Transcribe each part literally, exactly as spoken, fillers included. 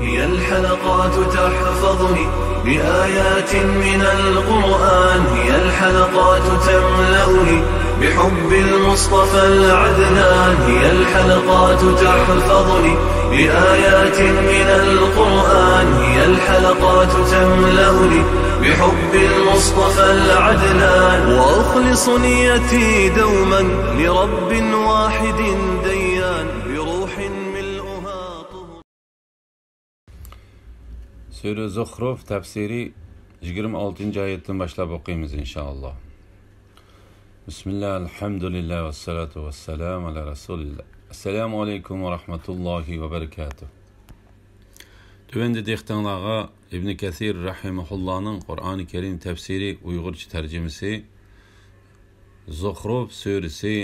هي الحلقات تحفظني بآيات من القرآن، هي الحلقات تملأني بحب المصطفى العدنان، هي الحلقات تحفظني بآيات من القرآن، هي الحلقات تملأني بحب المصطفى العدنان، وأخلص نيتي دوما لرب واحد ديان، بروح ملؤها طهر. سۈرە زۇخرۇف تەپسىرى يىگىرمە ئالتىنچى ئايەتتىن باشلاپ ئوقۇيمىز، ئىنشائاللا. بىسمىللا، ئەلھەمدۇلىللا، ۋەسسالاتۇ ۋەسسالامۇ ئەلا رەسۇلىللا. ئەسسالامۇ ئەلەيكۇم ۋە رەھمەتۇللاھى ۋە بەرىكاتۇھ. تۆۋەندە دىققىتىڭلارغا ئىبنى كەسىر رەھىمەھۇللانىڭ قۇرئانى كەرىم تەپسىرى ئۇيغۇرچە تەرجىمىسى، زۇخرۇف سۈرىسى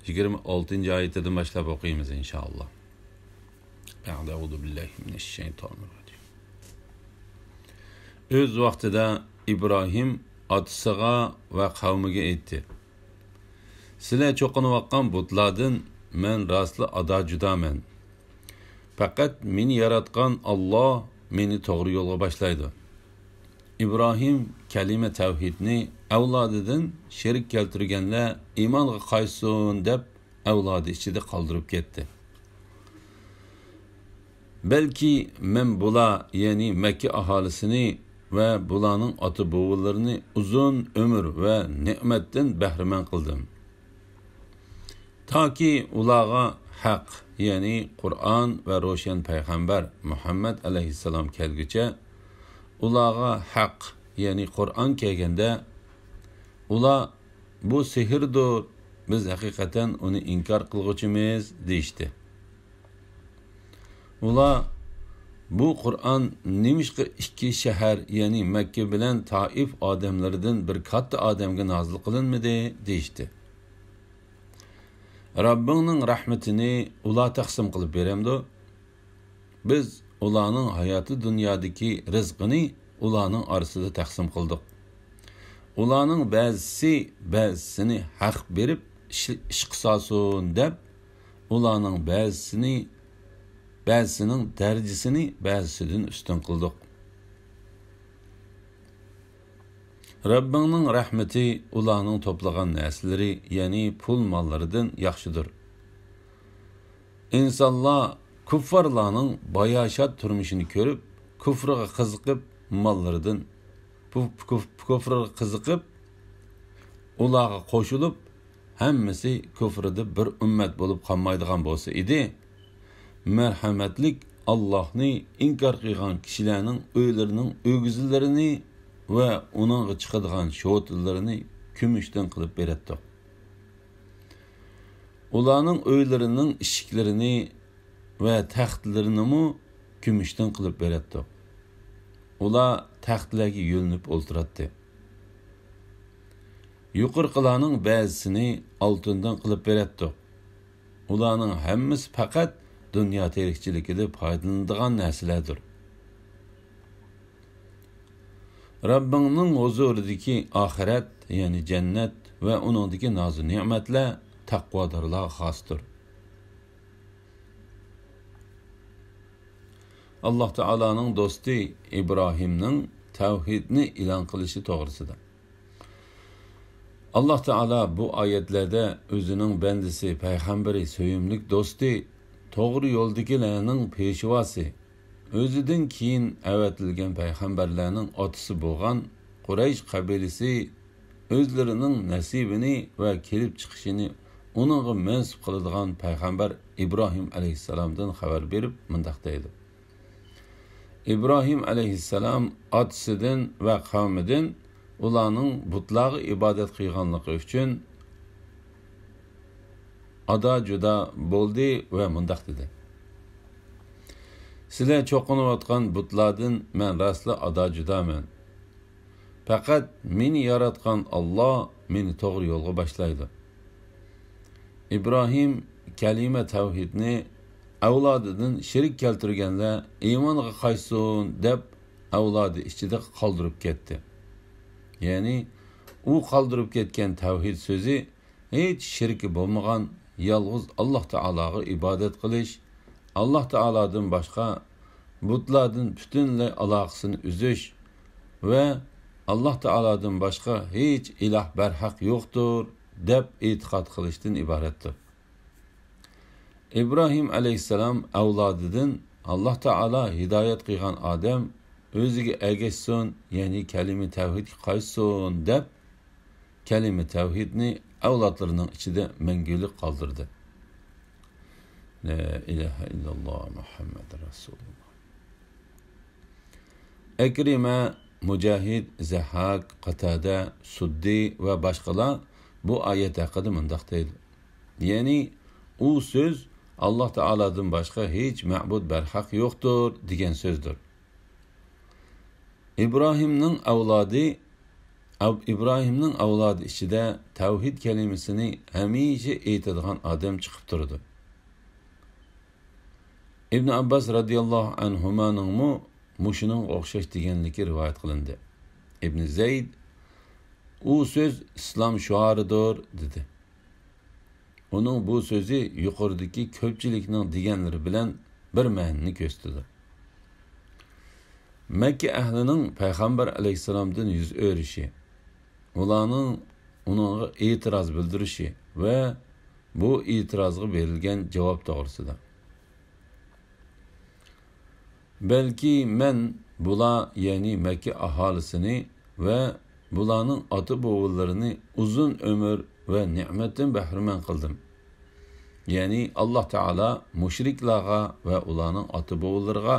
يىگىرمە ئالتىنچى ئايىتىدىن باشلاپ ئوقۇيمىز، ئىنشائاللا. بەئدە، ئەئۇزۇ بىللاھى مىنەششەيتانىررەجىم. ئۆز ۋاقتىدا ئىبراھىم ئاتىسىغا ۋە قەۋمىگە ئېيتتى: سىلەر چوقۇنۇۋاتقان بۇتلاردىن مەن راستلا ئادا جۇدامەن. پەقەت مېنى ياراتقان ئاللا مېنى توغرا يولغا باشلايدۇ. ئىبراھىم كەلىمە تەۋھىدنى ئەۋلادىدىن شېرىك كەلتۈرگەنلەر ئىمانغا قايتسۇن دەپ ئەۋلادى ئىچىدە قالدۇرۇپ كەتتى. بەلكى مەن بۇلار، يەنى مەككە ئاھالىسىنى ۋە بۇلارنىڭ ئاتا-بوۋىلىرىنى ئۇزۇن ئۆمۈر ۋە نېمەتتىن بەھرىمەن قىلدىم. تاكى ئۇلارغا ھەق، يەنى قۇرئان ۋە روشەن پەيغەمبەر مۇھەممەد ئەلەيھىسسالام كەلگۈچە، ئۇلارغا ھەق، يەنى قۇرئان كەلگەندە، ئۇلار: «بۇ سېھىردۇر، بىز ھەقىقەتەن ئۇنى ئىنكار قىلغۇچىمىز» دېيىشتى. ئۇلار: «بۇ قۇرئان نېمىشقا ئىككى شەھەر، يەنى مەككە بىلەن تائىف ئادەملىرىدىن بىر كاتتا ئادەمگە نازىل قىلىنمىدى؟» دېيىشتى. رەببىڭنىڭ رەھمىتىنى ئۇلار تەقسىم قىلىپ بېرەمدۇ؟ بىز ئۇلارنىڭ ھاياتى دۇنيادىكى رىزقىنى ئۇلارنىڭ ئارىسىدا تەقسىم قىلدۇق. ئۇلارنىڭ بەزىسى بەزىسىنى ھەق بېرىپ ئىش-، ئىشقا سالسۇن دەپ، ئۇلارنىڭ بەزىسىنى، بەزىسىنىڭ دەرىجىسىنى بەزىسىدىن ئۈستۈن قىلدۇق. رەببىڭنىڭ رەھمىتى ئۇلارنىڭ توپلىغان نەرسىلىرى، يەنى پۇل ماللىرىدىن ياخشىدۇر. ئىنسانلار كۇففارلارنىڭ باياشات تۇرمۇشىنى كۆرۈپ، كۇفرىغا قىزىقىپ، ماللىرىدىن، پۇ-، پۇ-، كۇفرىغا قىزىقىپ، ئۇلارغا قوشۇلۇپ، ھەممىسى كۇفرىدا بىر ئۈممەت بولۇپ قالمايدىغان بولسا ئىدى، مەرھەمەتلىك ئاللاھنى ئىنكار قىلغان كىشىلەرنىڭ ئۆيلىرىنىڭ ئۆگزىلىرىنى ۋە ئۇنىڭغا چىقىدىغان شوتىلىرىنى كۈمۈشتىن قىلىپ بېرەتتۇق. ئۇلارنىڭ ئۆيلىرىنىڭ ئىشىكلىرىنى ۋە تەختلىرىنىمۇ كۈمۈشتىن قىلىپ بېرەتتۇق. ئۇلار تەختلەرگە يۆلىنىپ ئولتۇراتتى. يۇقىرىقىلارنىڭ بەزىسىنى ئالتۇندىن قىلىپ بېرەتتۇق. ئۇلارنىڭ ھەممىسى پەقەت دۇنيا تىرىكچىلىكىدە پايدىلىنىدىغان نەرسىلەردۇر. رەببىڭنىڭ ھۇزۇرىدىكى ئاخىرەت، يەنى جەننەت ۋە ئۇنىڭدىكى نازۇ نېمەتلەر تەقۋادارلارغا خاستۇر. ئاللاھ تائالانىڭ دوستى ئىبراھىمنىڭ تەۋھىدنى ئېلان قىلىشى توغرىسىدا. ئاللاھ تائالا بۇ ئايەتلەردە ئۆزىنىڭ بەندىسى، پەيغەمبىرى، سۆيۈملۈك دوستى، توغرا يولدىكىلەرنىڭ پېشۋاسى، ئۆزىدىن كېيىن ئەۋەتىلگەن پەيغەمبەرلەرنىڭ ئاتىسى بولغان قۇرەيش قەبىلىسى ئۆزلىرىنىڭ نەسىبىنى ۋە كېلىپ چىقىشىنى ئۇنىڭغا مەنسۇپ قىلىدىغان پەيغەمبەر ئىبراھىم ئەلەيھىسسالامدىن خەۋەر بېرىپ مۇنداق دەيدۇ: ئىبراھىم ئەلەيھىسسالام ئاتىسىدىن ۋە قەۋمىدىن ئۇلارنىڭ بۇتلارغا ئىبادەت قىلغانلىقى ئۈچۈن ئادا جۇدا بولدى ۋە مۇنداق دېدى: سىلەر چوقۇنۇۋاتقان بۇتلاردىن مەن راستلا ئادا جۇدامەن. پەقەت مېنى ياراتقان ئاللا مېنى توغرا يولغا باشلايدۇ. ئىبراھىم كەلىمە تەۋھىدنى ئەۋلادىدىن شېرىك كەلتۈرگەنلەر ئىمانغا قايتسۇن دەپ ئەۋلادى ئىچىدە قالدۇرۇپ كەتتى. يەنى ئۇ قالدۇرۇپ كەتكەن تەۋھىد سۆزى ھېچ شېرىكى بولمىغان يالغۇز ئاللا تائالاغا ئىبادەت قىلىش، ئاللا تائالادىن باشقا بۇتلاردىن پۈتۈنلەي ئالاقىسىنى ئۈزۈش ۋە ئاللاھ تائالادىن باشقا ھېچ ئىلاھ بەرھەق يوقتۇر، دەپ ئېتىقاد قىلىشتىن ئىبارەتتۇر. ئىبراھىم ئەلەيھىسسالام ئەۋلادىدىن، ئاللاھ تائالا ھىدايەت قىلغان ئادەم ئۆزىگە ئەگەشسۇن، يەنى كەلىمە تەۋھىدكە قايتسۇن، دەپ، كەلىمە تەۋھىدنى ئەۋلادلىرىنىڭ ئىچىدە مەڭگۈلۈك قالدۇردى. لا ئىلاھە ئىللاللاھ مۇھەممەد رەسۇلۇللاھ. ئەكرىمە، مۇجاھىد، زەھھاك، قاتادە، سۇددى ۋە باشقىلار بۇ ئايەت ھەققىدە مۇنداق دەيدۇ. يەنى، ئۇ سۆز ئاللاھ تائالادىن باشقا ھېچ مەبۇد بەرھەق يوقتۇر، دېگەن سۆزدۇر. ئىبراھىمنىڭ ئەۋلادى، ئەب-، ئىبراھىمنىڭ ئەۋلادى ئىچىدە تەۋھىد كەلىمىسىنى ھەمىشە ئېيتىدىغان ئادەم چىقىپ تۇرىدۇ. ئىبن ئابباس رەزىياللاھۇ ئەنھۇمانىڭمۇ مۇشۇنىڭغا ئوخشاش دېگەنلىكى رىۋايەت قىلىندى. ئىبن زەيد، ئۇ سۆز ئىسلام شوئارىدۇر، دېدى. ئۇنىڭ بۇ سۆزى يۇقىرىدىكى كۆپچىلىكنىڭ دېگەنلىرى بىلەن بىر مەنىنى كۆرسىتىدۇ. مەككە ئەھلىنىڭ پەيغەمبەر ئەلەيھىسسالامدىن يۈز ئۆرۈشى، ئۇلارنىڭ ئۇنىڭغا ئېتىراز بىلدۈرۈشى ۋە بۇ ئېتىرازغا بېرىلگەن جاۋاب توغرىسىدا. بەلكى مەن بۇلار، يەنى مەككە ئاھالىسىنى ۋە بۇلارنىڭ ئاتا-بوۋىلىرىنى ئۇزۇن ئۆمۈر ۋە نېمەتتىن بەھرىمەن قىلدىم. يەنى ئاللاھ تائالا مۇشرىكلارغا ۋە ئۇلارنىڭ ئاتا-بوۋىلىرىغا،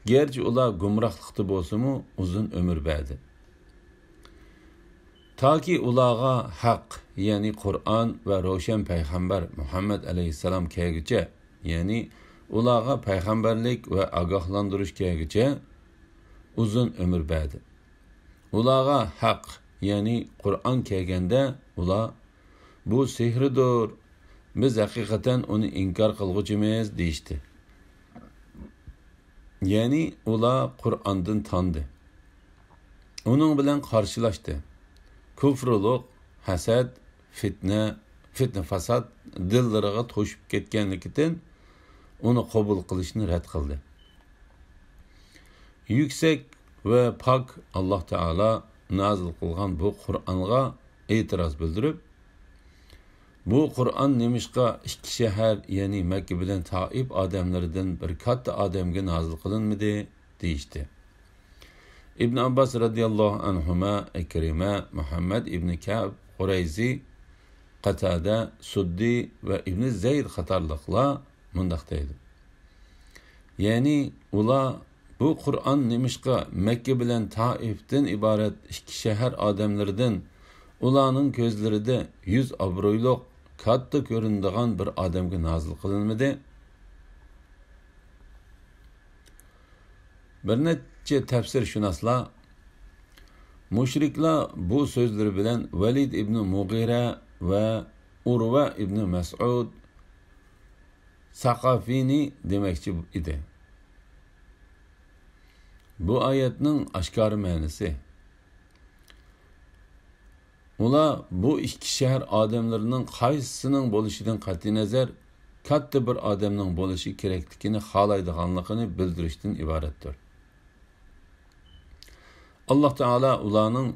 گەرچە ئۇلار گۇمراھلىقتا بولسىمۇ، ئۇزۇن ئۆمۈر بەردى. تاكى ئۇلارغا ھەق، يەنى قۇرئان ۋە روشەن پەيغەمبەر مۇھەممەد ئەلەيھىسسالام كەلگۈچە، يەنى ئۇلارغا پەيغەمبەرلىك ۋە ئاگاھلاندۇرۇش كەلگۈچە ئۇزۇن ئۆمۈر بەردى. ئۇلارغا ھەق، يەنى قۇرئان كەلگەندە ئۇلار، «بۇ سېھىردۇر، بىز ھەقىقەتەن ئۇنى ئىنكار قىلغۇچىمىز» دېيىشتى. يەنى ئۇلار قۇرئاندىن تاندى. ئۇنىڭ بىلەن قارشىلاشتى. كۇفرىلىق، ھەسەت، فىتنە، فىتنە-فاساد دىللىرىغا توشۇپ كەتكەنلىكىدىن، ئۇنى قوبۇل قىلىشنى رەت قىلدى. يۈكسەك ۋە پاك ئاللاھ تائالا نازىل قىلغان بۇ قۇرئانغا ئېتىراز بىلدۈرۈپ، «بۇ قۇرئان نېمىشقا ئىككى شەھەر، يەنى مەككە بىلەن تائىپ ئادەملىرىدىن بىر كاتتا ئادەمگە نازىل قىلىنمىدى؟» دېيىشتى. ئىبن ئابباس رەزىياللاھۇ ئەنھۇما، ئىكرىمە، مۇھەممەد ئىبنى كەئب قۇرەيزى، قاتادە، سۇددى ۋە ئىبنى زەيد قاتارلىقلار مۇنداق دەيدۇ. يەنى ئۇلار، «بۇ قۇرئان نېمىشقا مەككە بىلەن تائىفتىن ئىبارەت ئىككى شەھەر ئادەملىرىدىن، ئۇلارنىڭ كۆزلىرىدە يۈز ئابرۇيلۇق، كاتتا كۆرۈنىدىغان بىر ئادەمگە نازىل قىلىنمىدى؟» بىر نەچچە تەپسىرشۇناسلار مۇشرىكلار بۇ سۆزلىرى بىلەن ۋەلىد ئىبنى مۇغىرە ۋە ئۇرۋە ئىبنى مەسئۇد سەقەفىنى دېمەكچى ئىدى. بۇ ئايەتنىڭ ئاشكارا مەنىسى، ئۇلار بۇ ئىككى شەھەر ئادەملىرىنىڭ قايسىسىنىڭ بولۇشىدىن قەتئىينەزەر، كاتتا بىر ئادەمنىڭ بولۇشى كېرەكلىكىنى خالايدىغانلىقىنى بىلدۈرۈشتىن ئىبارەتتۇر. ئاللاھ تائالا ئۇلارنىڭ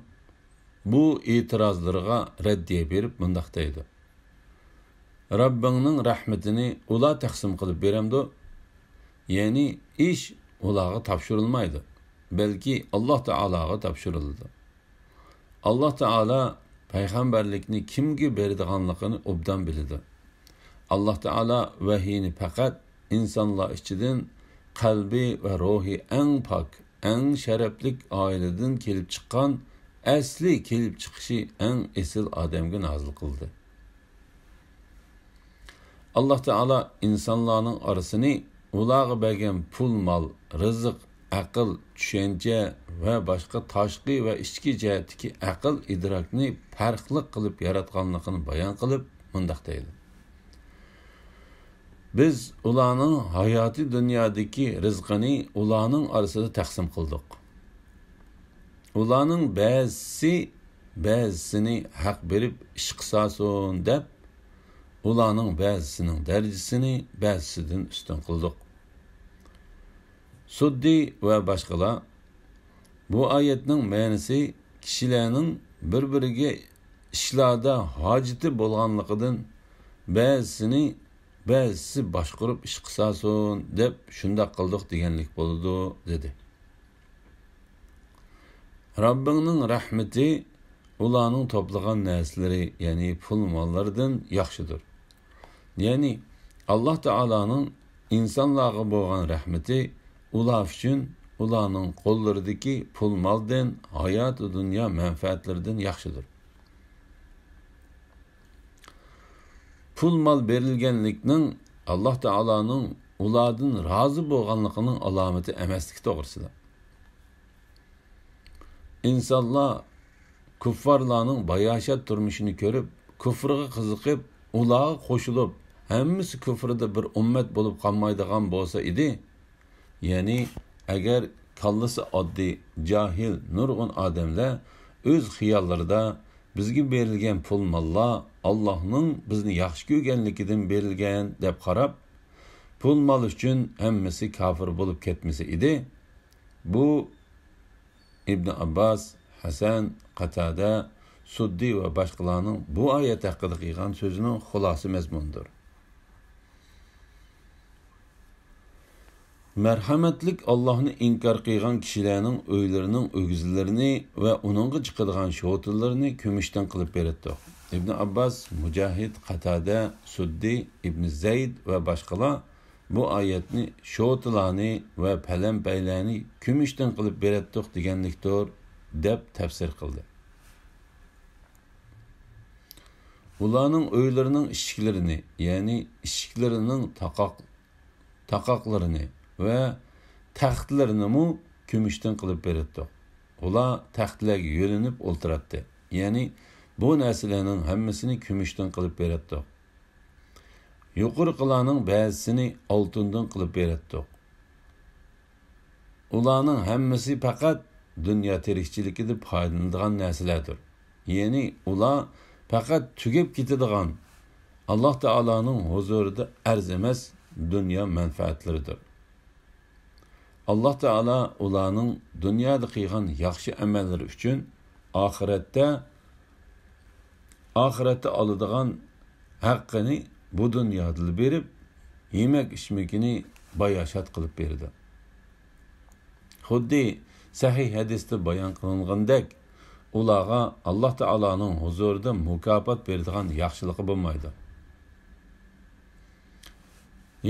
بۇ ئېتىرازلىرىغا رەددىيە بېرىپ مۇنداق دەيدۇ: «رەببىڭنىڭ رەھمىتىنى ئۇلار تەقسىم قىلىپ بېرەمدۇ؟» يەنى ئىش ئۇلارغا تاپشۇرۇلمايدۇ، بەلكى ئاللاھ تائالاغا تاپشۇرۇلىدۇ. ئاللاھ تائالا پەيغەمبەرلىكنى كىمگە بېرىدىغانلىقىنى ئوبدان بىلىدۇ. ئاللاھ تائالا ۋەھىينى پەقەت ئىنسانلار ئىچىدىن قەلبى ۋە روھى ئەڭ پاك، ئەڭ شەرەپلىك ئائىلىدىن كېلىپ چىققان، ئەسلى كېلىپ چىقىشى ئەڭ ئېسىل ئادەمگە نازىل قىلدى. ئاللاھ تائالا ئىنسانلارنىڭ ئارىسىنى ئۇلارغا بەرگەن پۇل-مال، رىزىق، ئەقىل، چۈشەنچە ۋە باشقا تاشقى ۋە ئىچكى جەھەتتىكى ئەقىل-ئىدراكنى پەرقلىق قىلىپ ياراتقانلىقىنى بايان قىلىپ مۇنداق دەيدۇ: «بىز ئۇلارنىڭ ھاياتىي دۇنيادىكى رىزقىنى ئۇلارنىڭ ئارىسىدا تەقسىم قىلدۇق. ئۇلارنىڭ بەزىسى بەزىسىنى ھەق بېرىپ ئىش قىساسۇن دەپ، ئۇلارنىڭ بەزىسىنىڭ دەرىجىسىنى بەزىسىدىن ئۈستۈن قىلدۇق. سۇددى ۋە باشقىلار بۇ ئايەتنىڭ مەنىسى كىشىلەرنىڭ بىر-بىرىگە ئىشلاردا ھاجىتى بولغانلىقىدىن، بەزىسىنى بەزىسى باشقۇرۇپ ئىش قىلساسۇن دەپ شۇنداق قىلدۇق دېگەنلىك بولىدۇ، دېدى. رەببىڭنىڭ رەھمىتى ئۇلارنىڭ توپلىغان نەرسىلىرى، يەنى پۇل ماللىرىدىن ياخشىدۇر. يەنى ئاللاھ تائالانىڭ ئىنسانلارغا بولغان رەھمىتى ئۇلار ئۈچۈن ئۇلارنىڭ قوللىرىدىكى پۇل مالدىن، ھاياتى دۇنيا مەنپەئەتلىرىدىن ياخشىدۇر. پۇل مال بېرىلگەنلىكنىڭ ئاللاھ تائالانىڭ ئۇلاردىن رازى بولغانلىقىنىڭ ئالامىتى ئەمەسلىكى توغرىسىدا. ئىنسانلار كۇففارلارنىڭ باياشات تۇرمۇشىنى كۆرۈپ، كۇفرىغا قىزىقىپ، ئۇلارغا قوشۇلۇپ، ھەممىسى كۇفرىدا بىر ئۈممەت بولۇپ قالمايدىغان بولسا ئىدى، يەنى ئەگەر كاللىسى ئاددىي، جاھىل، نۇرغۇن ئادەملەر ئۆز خىياللىرىدا بىزگە بېرىلگەن پۇل ماللار ئاللاھنىڭ بىزنى ياخشى كۆرگەنلىكىدىن بېرىلگەن دەپ قاراپ، پۇل مال ئۈچۈن ھەممىسى كاپىر بولۇپ كەتمىسە ئىدى، بۇ ئىبن ئابباس، ھەسەن، قاتادە، سۇددى ۋە باشقىلارنىڭ بۇ ئايەت ھەققىدە قىلغان سۆزىنىڭ خۇلاسە مەزمۇنىدۇر. مەرھەمەتلىك ئاللاھنى ئىنكار قىلغان كىشىلەرنىڭ ئۆيلىرىنىڭ ئۆگزىلىرىنى ۋە ئۇنىڭغا چىقىدىغان شوتىلىرىنى كۈمۈشتىن قىلىپ بېرەتتۇق. ئىبن ئابباس، مۇجاھىد، قاتادە، سۇددى، ئىبن زەيد ۋە باشقىلار بۇ ئايەتنى شوتىلارنى ۋە پەلەمپەيلەرنى كۈمۈشتىن قىلىپ بېرەتتۇق دېگەنلىكتۇر، دەپ تەپسىر قىلدى. ئۇلارنىڭ ئۆيلىرىنىڭ ئىشىكلىرىنى، يەنى ئىشىكلىرىنىڭ تاقاق-، تاقاقلىرىنى ۋە تەختلىرىنىمۇ كۈمۈشتىن قىلىپ بېرەتتۇق. ئۇلار تەختلەرگە يۆلىنىپ ئولتۇراتتى. يەنى بۇ نەرسىلەرنىڭ ھەممىسىنى كۈمۈشتىن قىلىپ بېرەتتۇق. يۇقىرىقىلارنىڭ بەزىسىنى ئالتۇندىن قىلىپ بېرەتتۇق. ئۇلارنىڭ ھەممىسى پەقەت دۇنيا تىرىكچىلىكىدە پايدىلىنىدىغان نەرسىلەردۇر. يەنى ئۇلار پەقەت تۈگەپ كېتىدىغان، ئاللاھ تائالانىڭ ھۇزۇرىدا ئەرزىمەس دۇنيا مەنپەئەتلىرىدۇر. ئاللاھ تائالا ئۇلارنىڭ دۇنيادا قىلغان ياخشى ئەمەللىرى ئۈچۈن ئاخىرەتتە، ئاخىرەتتە ئالىدىغان ھەققىنى بۇ دۇنيادىلا بېرىپ، يېمەك-ئىچمىكىنى باياشات قىلىپ بېرىدۇ. خۇددى سەھىھ ھەدىستە بايان قىلىنغاندەك، ئۇلارغا ئاللاھ تائالانىڭ ھۇزۇرىدا مۇكاپات بېرىدىغان ياخشىلىقى بولمايدۇ.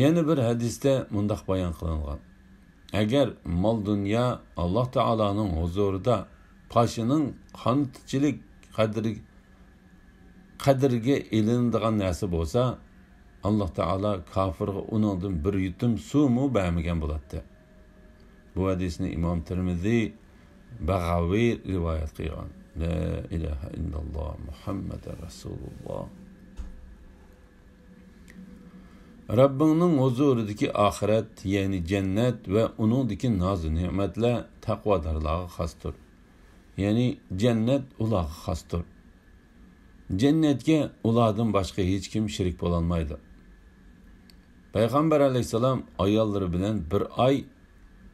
يەنە بىر ھەدىستە مۇنداق بايان قىلىنغان: ئەگەر مال-دۇنيا ئاللاھ تائالانىڭ ھۇزۇرىدا پاشىنىڭ قانىتىچىلىك قەدرى، قەدرىگە ئېلىنىدىغان نەرسە بولسا، ئاللاھ تائالا كاپىرغا ئۇنىڭدىن بىر يۇتۇم سۇمۇ بەرمىگەن بولاتتى. بۇ ھەدىسنى ئىمام تىرمىزى، بەغاۋى رىۋايەت قىلغان. لا ئىلاھە ئىللاللاھ، مۇھەممەدۇر رەسۇلۇللاھ. رەببىڭنىڭ ھۇزۇرىدىكى ئاخىرەت، يەنى جەننەت ۋە ئۇنىڭدىكى نازۇ نېمەتلەر تەقۋادارلارغا خاستۇر. يەنى جەننەت ئۇلارغا خاستۇر. جەننەتكە ئۇلاردىن باشقا ھېچكىم شېرىك بولالمايدۇ. پەيغەمبەر ئەلەيھىسسالام ئاياللىرى بىلەن بىر ئاي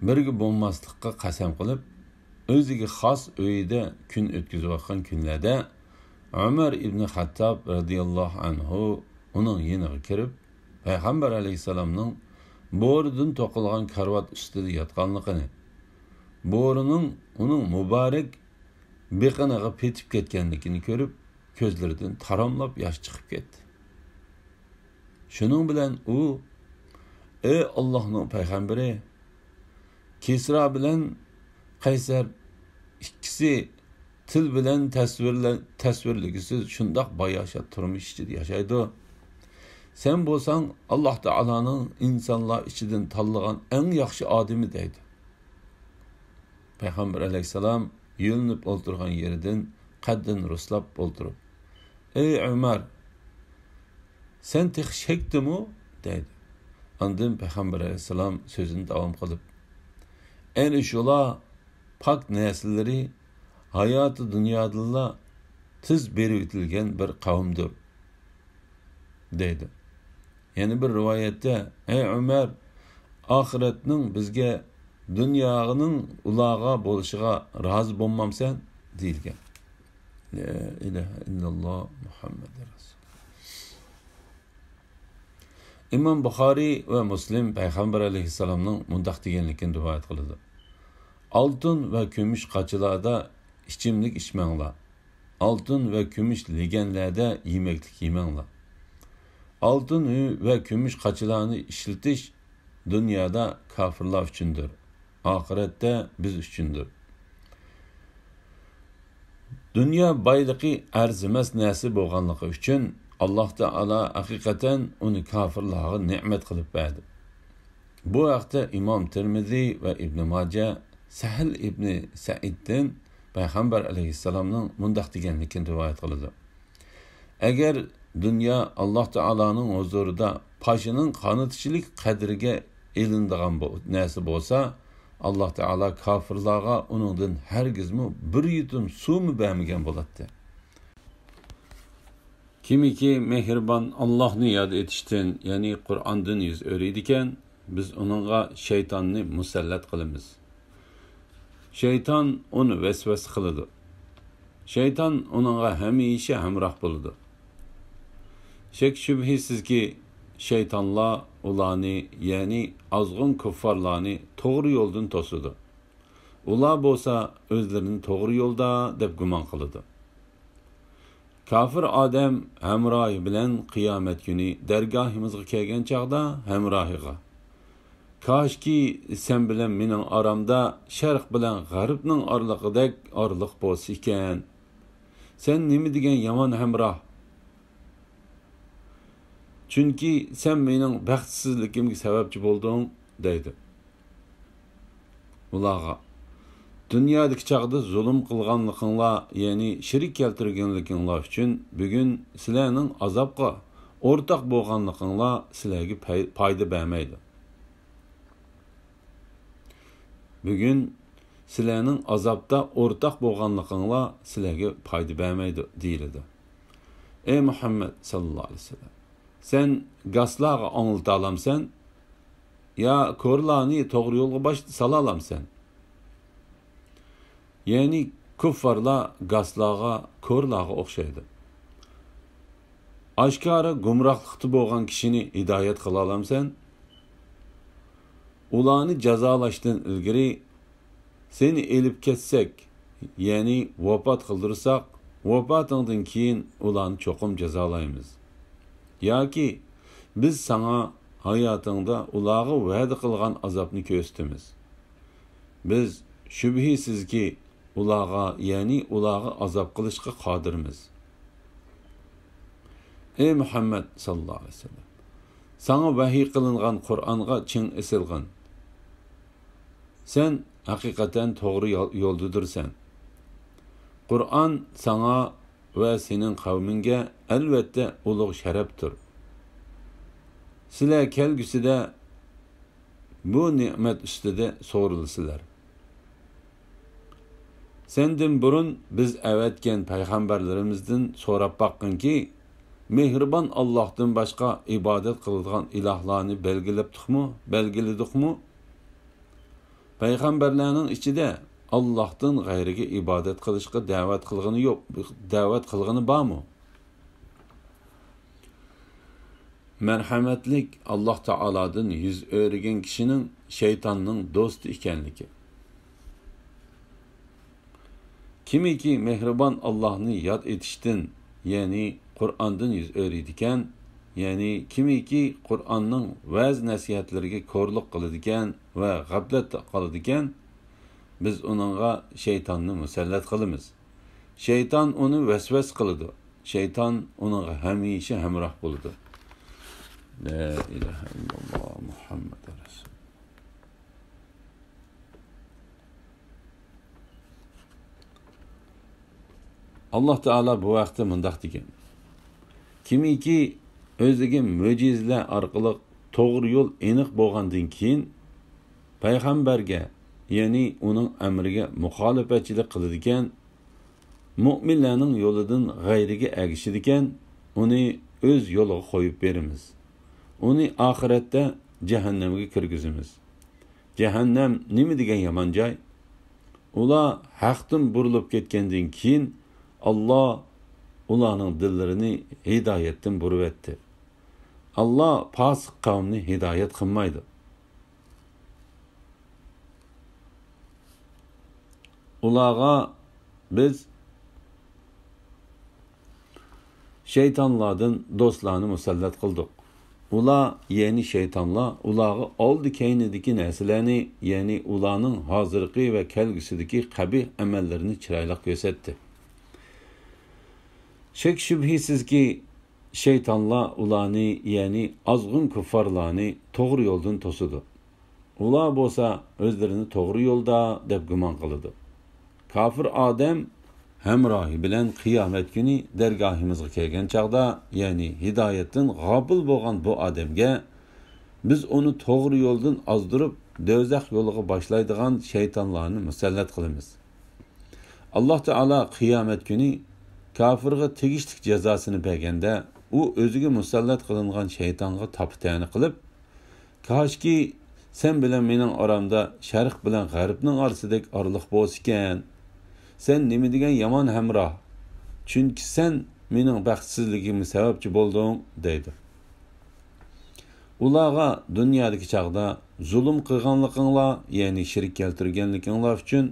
بىرگە بولماسلىققا قەسەم قىلىپ، ئۆزىگە خاس ئۆيىدە كۈن ئۆتكۈزۈۋاتقان كۈنلەردە، ئۆمەر ئىبنى خەتتاب رەزىياللاھۇ ئەنھۇ ئۇنىڭ يېنىغا كىرىپ، پەيغەمبەر ئەلەيھىسسالامنىڭ بورىدىن توقۇلغان كارىۋات ئۈستىدە ياتقانلىقىنى، بورىنىڭ ئۇنىڭ مۇبارەك بېقىنىغا پېتىپ كەتكەنلىكىنى كۆرۈپ، كۆزلىرىدىن تاراملاپ ياش چىقىپ كەتتى. شۇنىڭ بىلەن ئۇ: «ئەي ئاللاھنىڭ پەيغەمبىرى، كىسرا بىلەن قەيسەر ئىككىسى تىل بىلەن تەسۋىرلە-، تەسۋىرلىگۈسىز شۇنداق باياشات تۇرمۇش ئىچىدە ياشايدۇ. سەن بولساڭ ئاللاھ تائالانىڭ ئىنسانلار ئىچىدىن تاللىغان ئەڭ ياخشى ئادىمى» دەيدۇ. پەيغەمبەر ئەلەيھىسسالام يۆلىنىپ ئولتۇرغان يېرىدىن قەددىنى رۇسلاپ ئولتۇرۇپ: «ئەي ئۆمەر، سەن تېخى شەكتىمۇ؟» دەيدۇ. ئاندىن پەيغەمبەر ئەلەيھىسسالام سۆزىنى داۋام قىلىپ: «ئەنە شۇلار پاك نەرسىلىرى ھاياتى دۇنيادىنلا تېز بېرىۋېتىلگەن بىر قەۋمدۇر» دەيدۇ. يەنە بىر رىۋايەتتە: «ئەي ئۆمەر، ئاخىرەتنىڭ بىزگە دۇنيانىڭ ئۇلارغا بولۇشىغا رازى بولمامسەن؟ دېيىلگەن. لا ئىلاھە ئىللاللا مۇھەممەد رەسۇل. ئىمام بۇخارىي ۋە مۇسلىم پەيغەمبەر ئەلەيھىسسالامنىڭ مۇنداق دېگەنلىكىنى رىۋايەت قىلىدۇ: ئالتۇن ۋە كۈمۈش قاچىلاردا ئىچىملىك ئىچمەڭلار. ئالتۇن ۋە كۈمۈش لېگەنلەردە يېمەكلىك يېمەڭلار. ئالتۇن ۋە كۈمۈش قاچىلارنى ئىشلىتىش دۇنيادا كاپىرلار ئۈچۈندۇر، ئاخىرەتتە بىز ئۈچۈندۇر. دۇنيا بايلىقى ئەرزىمەس نەرسە بولغانلىقى ئۈچۈن، ئاللاھ تائالا ھەقىقەتەن ئۇنى كاپىرلارغا نېمەت قىلىپ بەردى. بۇ ھەقتە ئىمام تىرمىزى ۋە ئىبنى ماجە سەھىل ئىبنى سەئىدتىن پەيغەمبەر ئەلەيھىسسالامنىڭ مۇنداق دېگەنلىكىنى رىۋايەت قىلىدۇ: ئەگەر دۇنيا ئاللاھ تائالانىڭ ھۇزۇرىدا پاشىنىڭ قانىتىچىلىك قەدرىگە ئېلىنىدىغان بو-، نەرسە بولسا، ئاللاھ تائالا كاپىرلارغا ئۇنىڭدىن ھەرگىزمۇ بىر يۇتۇم سۇمۇ بەرمىگەن بولاتتى. كىمكى مېھرىبان ئاللاھنى ياد ئېتىشتىن، يەنى قۇرئاندىن يۈز ئۆرۈيدىكەن، بىز ئۇنىڭغا شەيتاننى مۇسەللەت قىلىمىز. شەيتان ئۇنى ۋەسۋەسە قىلىدۇ. شەيتان ئۇنىڭغا ھەمىشە ھەمراھ بولىدۇ. شەك-شۈبھىسىزكى، شەيتانلار ئۇلارنى، يەنى ئازغۇن كۇففارلارنى توغرا يولدىن توسىدۇ. ئۇلار بولسا ئۆزلىرىنى توغرا يولدا دەپ گۇمان قىلىدۇ. كاپىر ئادەم ھەمراھى بىلەن قىيامەت كۈنى دەرگاھىمىزغا كەلگەن چاغدا ھەمراھىغا، كاشكى سەن بىلەن مېنىڭ ئارامدا شەرق بىلەن غەربنىڭ ئارىلىقىدەك ئارىلىق بولسا ئىكەن. سەن نېمە دېگەن يامان ھەمراھ! چۈنكى سەن مېنىڭ بەختسىزلىكىمگە سەۋەبچى بولدۇڭ، دەيدۇ. ئۇلارغا، دۇنيادىكى چاغدا زۇلۇم قىلغانلىقىڭلار، يەنى شېرىك كەلتۈرگەنلىكىڭلار ئۈچۈن بۈگۈن سىلەرنىڭ ئازابقا ئورتاق بولغانلىقىڭلار سىلەرگە پەي-، پايدا بەرمەيدۇ. بۈگۈن سىلەرنىڭ ئازابتا ئورتاق بولغانلىقىڭلار سىلەرگە پايدا بەرمەيدۇ، دېيىلىدۇ. ئەي مۇھەممەد ساللاللاھۇ ئەلەيھى ۋەسەللەم، سەن گاسلارغا ئاڭلىتالامسەن؟ يا كورلارنى توغرا يولغا باش-، سالالامسەن؟ يەنى كۇففارلار گاسلارغا، كورلارغا ئوخشايدۇ. ئاشكارا گۇمراھلىقتا بولغان كىشىنى ھىدايەت قىلالامسەن؟ ئۇلارنى جازالاشتىن ئىلگىرى سېنى ئېلىپ كەتسەك، يەنى ۋاپات قىلدۇرساق، ۋاپاتىڭدىن كېيىن ئۇلارنى چوقۇم جازالايمىز. ياكى بىز ساڭا ھاياتىڭدا ئۇلارغا ۋەدە قىلغان ئازابنى كۆرسىتىمىز. بىز شۈبھىسىزكى ئۇلارغا، يەنى ئۇلارغا ئازاب قىلىشقا قادىرمىز. ئەي مۇھەممەد ساللاللاھۇ ئەلەيھى ۋەسەللەم، ساڭا ۋەھىي قىلىنغان قۇرئانغا چىڭ ئېسىلغىن. سەن ھەقىقەتەن توغرا يول-، يولدىدۇرسەن. قۇرئان ساڭا ۋە سېنىڭ قەۋمىڭگە ئەلۋەتتە ئۇلۇغ شەرەپتۇر. سىلەر كەلگۈسىدە بۇ نېمەت ئۈستىدە سورىلىسىلەر. سەندىن بۇرۇن بىز ئەۋەتكەن پەيغەمبەرلىرىمىزدىن سوراپ باققىنكى، مېھرىبان ئاللاھتىن باشقا ئىبادەت قىلىدىغان ئىلاھلارنى بەلگىلەپتۇقمۇ، بەلگىلىدۇقمۇ؟ پەيغەمبەرلەرنىڭ ئىچىدە ئاللاھتىن غەيرىگە ئىبادەت قىلىشقا دەۋەت قىلغىنى يوق، دەۋەت قىلغىنى بارمۇ؟ مەرھەمەتلىك ئاللاھ تائالادىن يۈز ئۆرۈگەن كىشىنىڭ شەيتاننىڭ دوستى ئىكەنلىكى. كىمكى مېھرىبان ئاللاھنى ياد ئېتىشتىن، يەنى قۇرئاندىن يۈز ئۆرۈيدىكەن، يەنى كىمكى قۇرئاننىڭ ۋەز-نەسىھەتلىرىگە كورلۇق قىلىدىكەن ۋە غەپلەتتە قالىدىكەن، بىز ئۇنىڭغا شەيتاننى مۇسەللەت قىلىمىز. شەيتان ئۇنى ۋەسۋەسە قىلىدۇ. شەيتان ئۇنىڭغا ھەمىشە ھەمراھ بولىدۇ. لا ئىلاھە ئىللاللا مۇھەممەد رەسۇل. ئاللاھ تائالا بۇ ھەقتە مۇنداق دېگەن: كىمكى ئۆزىگە مۆجىزىلەر ئارقىلىق توغرا يول ئېنىق بولغاندىن كېيىن، پەيغەمبەرگە، يەنى ئۇنىڭ ئەمرىگە مۇخالىپەتچىلىك قىلىدىكەن، مۆمىنلەرنىڭ يولىدىن غەيرىگە ئەگىشىدىكەن، ئۇنى ئۆز يولىغا قويۇپ بېرىمىز. ئۇنى ئاخىرەتتە جەھەننەمگە كىرگۈزىمىز. جەھەننەم نېمە دېگەن يامان جاي! ئۇلار ھەقتىن بۇرۇلۇپ كەتكەندىن كېيىن، ئاللا ئۇلارنىڭ دىللىرىنى ھىدايەتتىن بۇرۇۋەتتى. ئاللا پاسىق قەۋمنى ھىدايەت قىلمايدۇ. ئۇلارغا بىز شەيتانلاردىن دوستلارنى مۇسەللەت قىلدۇق. ئۇلار، يەنى شەيتانلار، ئۇلارغا ئالدى-كەينىدىكى نەرسىلەرنى، يەنى ئۇلارنىڭ ھازىرقى ۋە كەلگۈسىدىكى قەبىھ ئەمەللىرىنى چىرايلىق كۆرسەتتى. شەك-شۈبھىسىزكى، شەيتانلار ئۇلارنى، يەنى ئازغۇن كۇففارلارنى توغرا يولدىن توسىدۇ. ئۇلار بولسا ئۆزلىرىنى توغرا يولدا دەپ گۇمان قىلىدۇ. كاپىر ئادەم ھەمراھى بىلەن قىيامەت كۈنى دەرگاھىمىزغا كەلگەن چاغدا، يەنى ھىدايەتتىن غاپىل بولغان بۇ ئادەمگە، بىز ئۇنى توغرا يولدىن ئازدۇرۇپ، دوزاخ يولىغا باشلايدىغان شەيتانلارنى مۇسەللەت قىلىمىز. ئاللا تائالا قىيامەت كۈنى كاپىرغا تېگىشلىك جازاسىنى بەرگەندە، ئۇ ئۆزىگە مۇسەللەت قىلىنغان شەيتانغا تاپا-تەنە قىلىپ، كاشكى سەن بىلەن مېنىڭ ئارامدا شەرق بىلەن غەربنىڭ ئارىسىدەك ئارىلىق بولسىكەن. سەن نېمە دېگەن يامان ھەمراھ! چۈنكى سەن مېنىڭ بەختسىزلىكىمگە سەۋەبچى بولدۇڭ، دەيدۇ. ئۇلارغا دۇنيادىكى چاغدا زۇلۇم قىلغانلىقىڭلار، يەنى شېرىك كەلتۈرگەنلىكىڭلار ئۈچۈن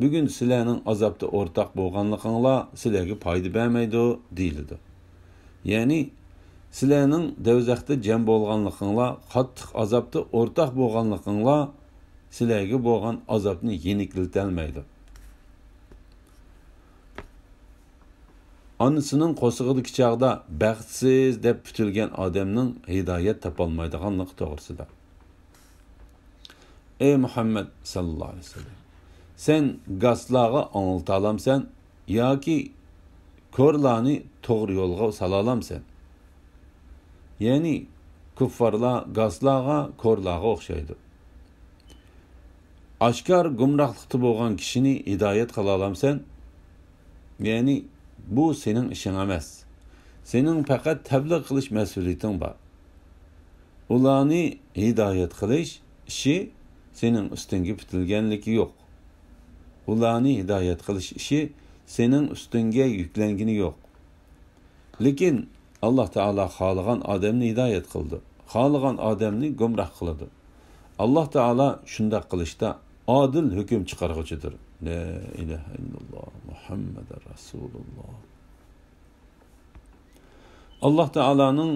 بۈگۈن سىلەرنىڭ ئازابتا ئورتاق بولغانلىقىڭلار سىلەرگە پايدا بەرمەيدۇ، دېيىلىدۇ. يەنى، سىلەرنىڭ دوزاختا جەم بولغانلىقىڭلار، قاتتىق ئازابتا ئورتاق بولغانلىقىڭلار سىلەرگە بولغان ئازابنى يېنىكلىتەلمەيدۇ. ئانىسىنىڭ قورسىقىدىكى چاغدا بەختسىز دەپ پۈتۈلگەن ئادەمنىڭ ھىدايەت تاپالمايدىغانلىقى توغرىسىدا. ئەي مۇھەممەد ساللاللاھۇ ئەلەيھى ۋەسەللەم، سەن گاسلارغا ئاڭلىتالامسەن ياكى كورلارنى توغرا يولغا سالالامسەن؟ يەنى كۇففارلار گاسلارغا، كورلارغا ئوخشايدۇ. ئاشكارا گۇمراھلىقتا بولغان كىشىنى ھىدايەت قىلالامسەن؟ يەنى بۇ سېنىڭ ئىشىڭ ئەمەس. سېنىڭ پەقەت تەبلىغ قىلىش مەسئۇلىيىتىڭ بار. ئۇلارنى ھىدايەت قىلىش ئىشى سېنىڭ ئۈستۈڭگە پۈتۈلگەنلىكى يوق. ئۇلارنى ھىدايەت قىلىش ئىشى سېنىڭ ئۈستۈڭگە يۈكلەنگىنى يوق. لېكىن ئاللا تائالا خالىغان ئادەمنى ھىدايەت قىلىدۇ، خالىغان ئادەمنى گۇمراھ قىلىدۇ. ئاللا تائالا شۇنداق قىلىشتا ئادىل ھۆكۈم چىقارغۇچىدۇر. لا ئىلاھە ئىللاللا مۇھەممەدۇر رەسۇلۇللا. ئاللا تائالانىڭ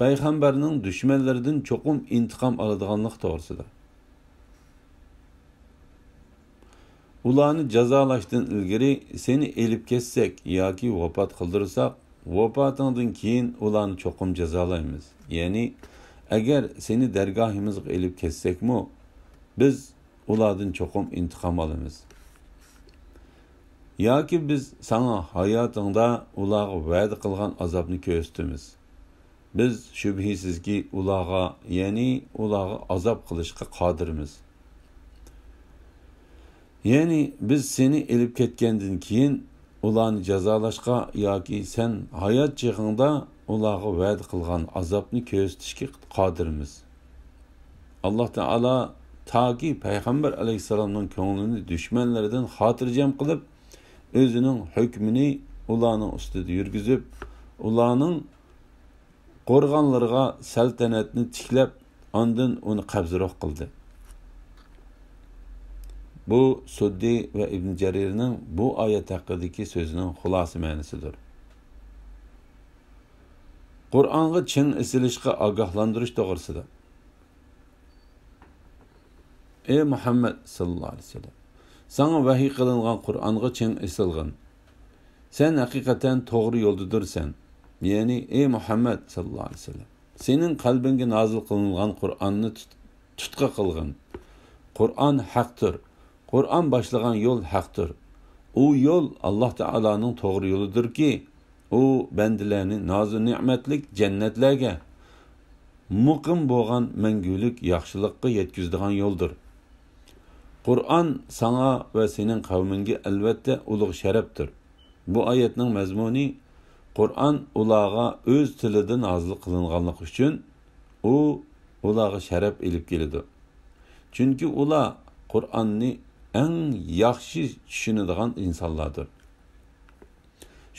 پەيغەمبەرنىڭ دۈشمەنلىرىدىن چوقۇم ئىنتىقام ئالىدىغانلىقى توغرىسىدا. ئۇلارنى جازالاشتىن ئىلگىرى سېنى ئېلىپ كەتسەك ياكى ۋاپات قىلدۇرساق، ۋاپاتىڭدىن كېيىن ئۇلارنى چوقۇم جازالايمىز. يەنى، ئەگەر سېنى دەرگاھىمىزغا ئېلىپ كەتسەكمۇ، بىز ئۇلاردىن چوقۇم ئىنتىقام ئالىمىز. ياكى بىز ساڭا ھاياتىڭدا ئۇلارغا ۋەدە قىلغان ئازابنى كۆرسىتىمىز. بىز شۈبھىسىزكى ئۇلارغا، يەنى ئۇلارغا ئازاب قىلىشقا قادىرمىز. يەنى بىز سېنى ئېلىپ كەتكەندىن كېيىن ئۇلارنى جازالاشقا ياكى سەن ھايات چېغىڭدا ئۇلارغا ۋەدە قىلغان ئازابنى كۆرسىتىشكە قادىرمىز. ئاللا تائالا تاكى پەيغەمبەر ئەلەيھىسسالامنىڭ كۆڭلىنى دۈشمەنلىرىدىن خاتىرجەم قىلىپ، ئۆزىنىڭ ھۆكمىنى ئۇلارنىڭ ئۈستىدە يۈرگۈزۈپ، ئۇلارنىڭ قورغانلىرىغا سەلتەنەتنى تىكلەپ، ئاندىن ئۇنى قەبزى روھ قىلدى. بۇ سۇددى ۋە ئىبن جەرىرنىڭ بۇ ئايەت ھەققىدىكى سۆزىنىڭ خۇلاسە مەنىسىدۇر. قۇرئانغا چىڭ ئېسىلىشقا ئاگاھلاندۇرۇش توغرىسىدا. ئەي مۇھەممەد ساللاللاھۇ ئەلەيھى ۋەسەللەم، ساڭا ۋەھىي قىلىنغان قۇرئانغا چىڭ ئېسىلغىن. سەن ھەقىقەتەن توغرا يولدىدۇرسەن. يەنى، ئەي مۇھەممەد ساللاللاھۇ ئەلەيھى ۋەسەللەم، سېنىڭ قەلبىڭگە نازىل قىلىنغان قۇرئاننى تۇت-، تۇتقا قىلغىن. قۇرئان ھەقتۇر. قۇرئان باشلىغان يول ھەقتۇر. ئۇ يول ئاللا تائالانىڭ توغرا يولىدۇركى، ئۇ بەندىلەرنى نازۇ نېمەتلىك جەننەتلەرگە، مۇقىم بولغان مەڭگۈلۈك ياخشىلىققا يەتكۈزىدىغان يولدۇر. قۇرئان ساڭا ۋە سېنىڭ قەۋمىڭگە ئەلۋەتتە ئۇلۇغ شەرەپتۇر. بۇ ئايەتنىڭ مەزمۇنى، قۇرئان ئۇلارغا ئۆز تىلىدا نازىل قىلىنغانلىقى ئۈچۈن، ئۇ ئۇلارغا شەرەپ ئېلىپ كېلىدۇ. چۈنكى ئۇلار قۇرئاننى ئەڭ ياخشى چۈشىنىدىغان ئىنسانلاردۇر.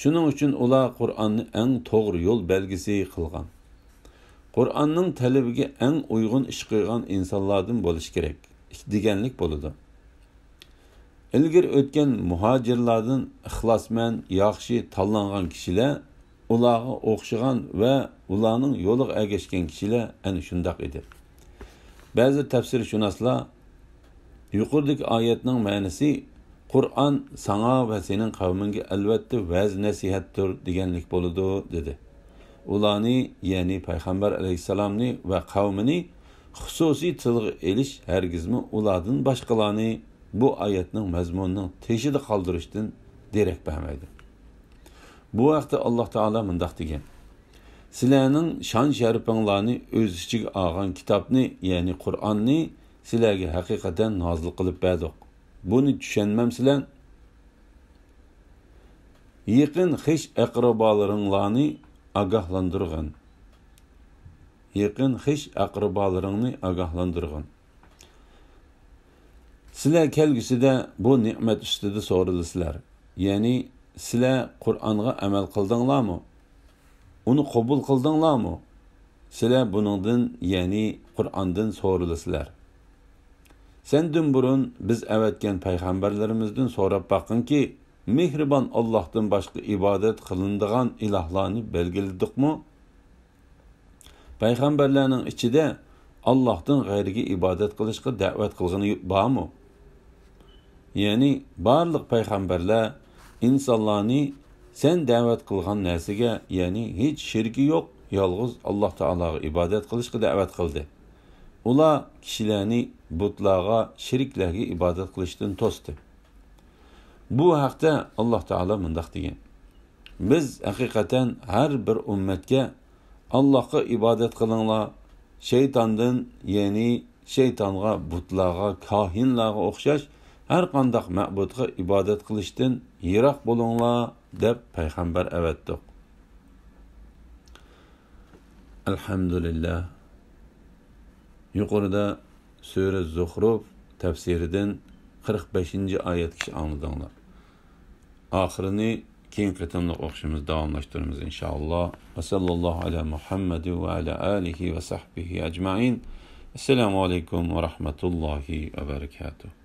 شۇنىڭ ئۈچۈن ئۇلار قۇرئاننى ئەڭ توغرا يول بەلگىسى قىلغان. قۇرئاننىڭ تەلىپىگە ئەڭ ئۇيغۇن ئىش قىلغان ئىنسانلاردىن بولۇشى كېرەك، دېگەنلىك بولىدۇ. ئىلگىرى ئۆتكەن مۇھاجىرلاردىن ئىخلاسمەن، ياخشى تاللانغان كىشىلەر ئۇلارغا ئوخشىغان ۋە ئۇلارنىڭ يولىغا ئەگەشكەن كىشىلەر ئەنە شۇنداق ئىدى. بەزى تەپسىرشۇناسلار يۇقىرىدىكى ئايەتنىڭ مەنىسى «قۇرئان ساڭا ۋە سېنىڭ قەۋمىڭگە ئەلۋەتتە ۋەز-نەسىھەتتۇر» دېگەنلىك بولىدۇ، دېدى. ئۇلارنى، يەنى پەيغەمبەر ئەلەيھىسسالامنى ۋە قەۋمىنى خۇسۇسىي تىلغا ئېلىش ھەرگىزمۇ ئۇلاردىن باشقىلارنى بۇ ئايەتنىڭ مەزمۇنىنىڭ تېشىدا قالدۇرۇشتىن دېرەك بەرمەيدۇ. بۇ ھەقتە ئاللاھ تائالا مۇنداق دېگەن: سىلەرنىڭ شان-شەرىپىڭلارنى ئۆز ئىچىگە ئالغان كىتابنى، يەنى قۇرئاننى سىلەرگە ھەقىقەتەن نازىل قىلىپ بەردۇق. بۇنى چۈشەنمەمسىلەر؟ يېقىن خىش-ئەقرىبالىرىڭلارنى ئاگاھلاندۇرغىن. يېقىن خىش-ئەقرىبالىرىڭنى ئاگاھلاندۇرغىن. سىلەر كەلگۈسىدە بۇ نېمەت ئۈستىدە سورىلىسىلەر. يەنى سىلەر قۇرئانغا ئەمەل قىلدىڭلارمۇ؟ ئۇنى قوبۇل قىلدىڭلارمۇ؟ سىلەر بۇنىڭدىن، يەنى قۇرئاندىن سورىلىسىلەر. سەندىن بۇرۇن بىز ئەۋەتكەن پەيغەمبەرلىرىمىزدىن سوراپ باققىنكى، مېھرىبان ئاللاھتىن باشقا ئىبادەت قىلىنىدىغان ئىلاھلارنى بەلگىلىدۇقمۇ؟ پەيغەمبەرلەرنىڭ ئىچىدە ئاللاھتىن غەيرىگە ئىبادەت قىلىشقا دەۋەت قىلغىنى بارمۇ؟ يەنى بارلىق پەيغەمبەرلەر ئىنسانلارنى سەن دەۋەت قىلغان نەرسىگە، يەنى ھېچ شېرىكى يوق، يالغۇز ئاللاھ تائالاغا ئىبادەت قىلىشقا دەۋەت قىلدى. ئۇلار كىشىلەرنى بۇتلارغا، شېرىكلەرگە ئىبادەت قىلىشتىن توستى. بۇ ھەقتە ئاللاھ تائالا مۇنداق دېگەن: بىز ھەقىقەتەن ھەر بىر ئۈممەتكە «ئاللاھقا ئىبادەت قىلىڭلار، شەيتاندىن، يەنى شەيتانغا، بۇتلارغا، كاھىنلارغا ئوخشاش ھەر قانداق مەبۇدقا ئىبادەت قىلىشتىن يىراق بولۇڭلار» دەپ پەيغەمبەر ئەۋەتتۇق. ئەلھەمدۇلىللاھ. يۇقىرىدا سۈرە زۇخرۇف تەپسىرىدىن قىرىق بەشىنچى ئايەتكىچە ئاڭلىدىڭلار. ئاخىرىنى كېيىنكى قېتىملىق ئوقۇشىمىز داۋاملاشتۇرىمىز، ئىنشائاللاھ. ۋە سەللەللاھۇ ئەلا مۇھەممەد ۋە ئەلا ئالىھى ۋە سەھبىھى ئەجمەئىن. ئەسسالامۇ ئەلەيكۇم ۋە رەھمەتۇللاھى ۋە بەرەكاتۇھ.